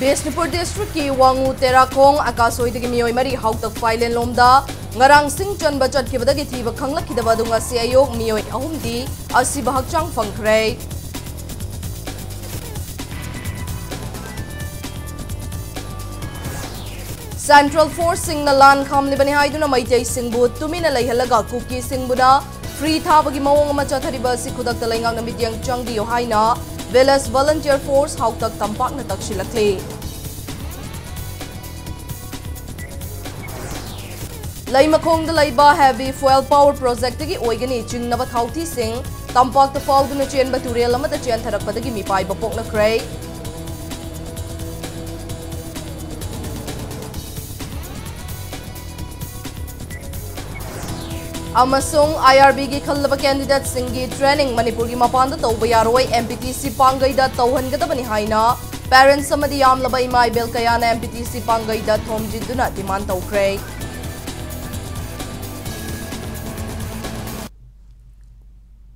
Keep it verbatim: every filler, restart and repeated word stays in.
ꯕꯤꯁꯅꯨꯄꯨꯔ ꯗꯤꯁꯇ꯭ꯔꯤꯛꯀꯤ ꯋꯥꯉꯨ ꯇꯦꯔꯥꯈꯣꯡ ꯑꯀꯥꯁꯣꯏꯗꯒꯤ ꯃꯤꯑꯣꯏ ꯃꯔꯤ ꯍꯥꯎꯇꯛ ꯐꯥꯏꯂꯦꯟꯂꯣꯝꯗ ꯉꯔꯥꯡ ꯁꯤꯡ ꯆꯟꯕ ꯆꯠꯈꯤꯕꯗꯒꯤ ꯊꯤꯕ ꯈꯪꯂꯛꯈꯤꯗꯕ ꯑꯗꯨ ꯉꯁꯤ ꯑꯌꯨꯛ ꯃꯤꯑꯣꯏ ꯑꯍꯨꯝꯗꯤ ꯑꯁꯤꯕ ꯍꯛꯆꯥꯡ ꯐꯪꯈ꯭ꯔꯦ꯫ ꯁꯦꯟꯇ꯭ꯔꯦꯜ ꯐꯣꯔꯁꯁꯤꯡꯅ ꯂꯥꯟ ꯈꯥꯝꯂꯤꯕꯅꯤ ꯍꯥꯏꯗꯨꯅ ꯃꯩꯇꯩꯁꯤꯡꯕꯨ ꯇꯨꯃꯤꯟꯅ ꯂꯩꯍꯜꯂꯒ ꯀꯨꯀꯤꯁꯤꯡꯕꯨꯅ ꯐ꯭ꯔꯤ ꯊꯥꯕꯒꯤ ꯃꯑꯣꯡ ꯑꯃ ꯆꯠꯊꯔꯤꯕ ꯑꯁꯤ ꯈꯨꯗꯛꯇ ꯂꯩꯉꯥꯛꯅ ꯃꯤꯠꯌꯦꯡ ꯆꯪꯕꯤꯌꯨ ꯍꯥꯏꯅ ꯚꯤꯂꯦꯖ ꯚꯣꯂꯨꯟꯇꯤꯌꯔ ꯐꯣꯔꯁ ꯍꯥꯎꯇꯛ ꯇꯝꯄꯥꯛꯅ ꯇꯛꯁꯤꯜꯂꯛꯂꯤ꯫ ꯂꯩꯃꯈꯣꯡꯗ ꯂꯩꯕ ꯍꯦꯚꯤ ꯐ꯭ꯌꯨꯑꯦꯜ ꯄꯥꯋꯔ ꯄ꯭ꯔꯣꯖꯦꯛꯇꯒꯤ ꯑꯣꯏꯒꯅꯤ ꯆꯤꯡꯅꯕ ꯊꯥꯎꯊꯤꯁꯤꯡ ꯇꯝꯄꯥꯛꯇ ꯐꯥꯎꯗꯨꯅ ꯆꯦꯟꯕ ꯇꯨꯔꯦꯜ ꯑꯃꯗ ꯆꯦꯟꯊꯔꯛꯄꯗꯒꯤ ꯃꯤꯄꯥꯏꯕ ꯄꯣꯛꯅꯈ꯭ꯔꯦ꯫ ꯑꯃꯁꯨꯡ ꯑꯥꯏ ꯑꯥꯔ ꯕꯤꯒꯤ ꯈꯜꯂꯕ ꯀꯦꯟꯗꯤꯗꯦꯠꯁꯤꯡꯒꯤ ꯇ꯭ꯔꯦꯅꯤꯡ ꯃꯅꯤꯄꯨꯔꯒꯤ ꯃꯄꯥꯟꯗ ꯇꯧꯕ ꯌꯥꯔꯣꯏ, ꯑꯦꯝ ꯄꯤ ꯇꯤ ꯁꯤ ꯄꯥꯡꯒꯩꯗ ꯇꯧꯍꯟꯒꯗꯕꯅꯤ ꯍꯥꯏꯅ ꯄꯦꯔꯦꯟꯠꯁ ꯑꯃꯗꯤ ꯌꯥꯝꯂꯕ ꯏꯃꯥ ꯏꯕꯦꯜ ꯀꯌꯥꯅ ꯑꯦꯝ ꯄꯤ ꯇꯤ ꯁꯤ ꯄꯥꯡꯒꯩꯗ ꯊꯣꯝꯖꯤꯟꯗꯨꯅ ꯗꯤꯃꯥꯟ ꯇꯧꯈ꯭ꯔꯦ꯫